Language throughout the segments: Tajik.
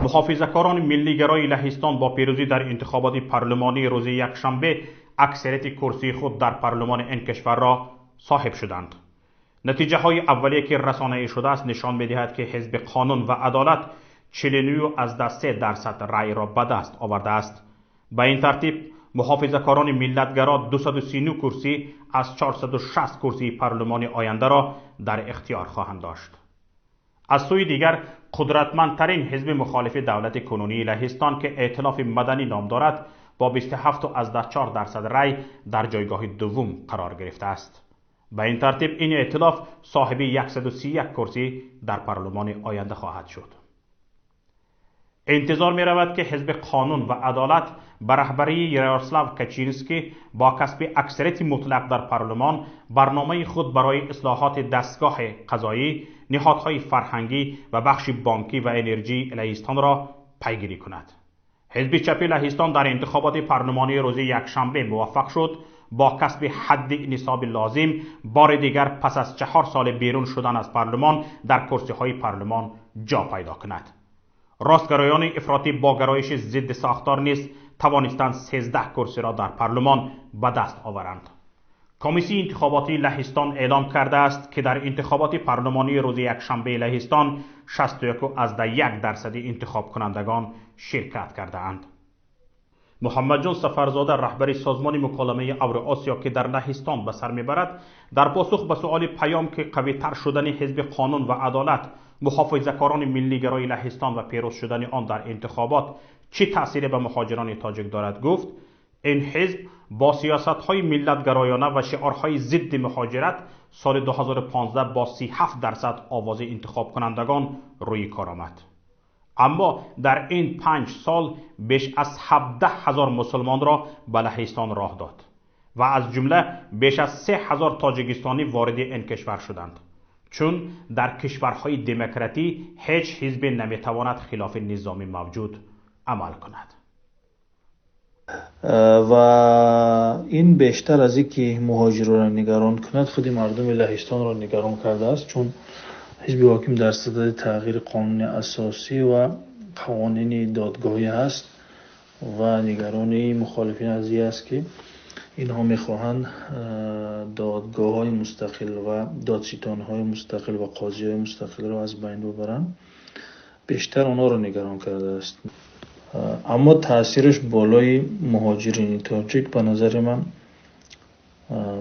Муҳофизакорони миллигарои Лаҳистон бо пирӯзӣ дар интихоботи парлумонии рӯзи якшанбе аксарияти курсии худ дар парлумони ин кишварро соҳиб шуданд. Натиҷаҳои аввалие ки расонаӣ шудааст, нишон медиҳад, ки ҳизби Қонун ва адолат 49,3% раъйро ба даст овардааст. Ба ин тартиб муҳофизакорони миллатгаро 239 курсӣ аз 460 курсии парлумони ояндаро дар ихтиёр хоҳанд дошт. Аз сӯи дигар, қудратмандтарин ҳизби мухолифи давлати кунунии Лаҳистон, ки Эътилофи маданӣ ном дорад, бо 27,4% рай дар ҷойгоҳи дуввум қарор гирифтааст. Ба ин тартиб ин эътилоф соҳиби 131 курсӣ дар парлумони оянда хоҳад шуд. Интизор меравад, ки ҳизби Қонун ва адолат ба раҳбарии Ярослав Качинский бо касби аксарияти мутлақ дар парлумон барномаи худ барои ислоҳоти дастгоҳи қазоӣ, ниҳодҳои фарҳангӣ ва бахши бонкӣ ва энерҷии Лаҳистонро пайгирӣ кунад. Ҳизби чапи Лаҳистон дар интихоботи парлумонии рӯзи якшанбе муваффақ шуд бо касби ҳадди нисоби лозим бори дигар пас аз 4 соли берун шудан аз парлумон дар курсиҳои парлумон ҷо пайдо кунад. Ростгароёни ифротӣ бо гароиши зидди сохтор низ тавонистанд 13 курсиро дар парлумон ба даст оваранд. Комиссияи интихоботии Лаҳистон эълом кардааст, ки дар интихоботи парлумонии рӯзи якшанбеи Лаҳистон 61,1% интихобкунандагон ширкат кардаанд. Муҳаммадҷон Сафарзода, раҳбари созмони муколамаи Авроосиё, ки дар Лаҳистон ба сар мебарад, дар посух ба суоли Паём, ки қавитар шудани ҳизби Қонун ва адолат, муҳофизакорони миллигарои Лаҳистон ва пирӯз шудани он дар интихобот чӣ таъсире ба муҳоҷирони тоҷик дорад, гуфт: ин ҳизб бо сиёсатҳои миллатгароёна ва шиорҳои зидди муҳоҷират соли 2015 бо 37% овози интихобкунандагон рӯи кор омад. Аммо дар ин 5 сол беш аз 17 ҳазор мусулмонро ба Лаҳистон роҳ дод ва аз ҷумла беш аз 3 ҳазор тоҷикистонӣ вориди ин кишвар шуданд. Чун дар кишварҳои демократӣ ҳеҷ ҳизбе наметавонад хилофи низоми мавҷуд амал кунад. Ва ин бештар аз ин ки муҳоҷиронро нигарон кунад, худи мардуми Лаҳистонро нигарон кардааст, чун ҳизби ҳоким дар садади тағйири қонуни асосӣ ва қавонини додгоҳӣ ҳаст ва нигаронии мухолифин аз ин аст, ки инҳо мехоҳанд додгоҳҳои мустақил ва додситонҳои мустақил ва қозиҳои мустақилро аз байн бибаранд. Бештар онҳоро нигарон кардааст. Аммо таъсираш болои муҳоҷирини тоҷик, ба назари ман,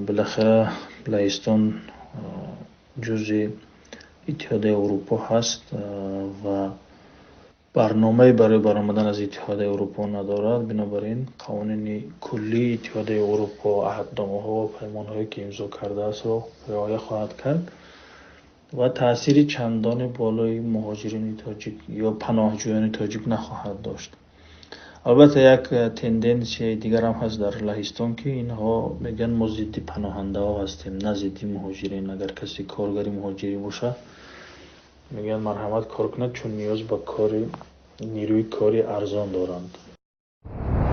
билахира Лаҳистон ҷузъи Иттиҳодияи Аврупо ҳаст ва барномае барои баромадан аз Иттиҳодияи Аврупо надорад. Бинобар ин қавонини куллии Иттиҳодияи Аврупо, аҳдномаҳо ва паймонҳое, ки имзо кардаастро риоя хоҳад кард ва таъсири чандоне болои муҳоҷирини тоҷик ё паноҳҷӯёни тоҷик нахоҳад дошт. Албатта, як тенденсияи дигарам ҳаст дар Лаҳистон, ки инҳо мегӯянд, мо зидди паноҳандаҳо ҳастем, на зидди муҳоҷирин. Агар касе коргари муҳоҷирӣ бошад, мегӯянд, марҳамат, кор кунад, чун ниёз ба кори нерӯи кори арзон доранд.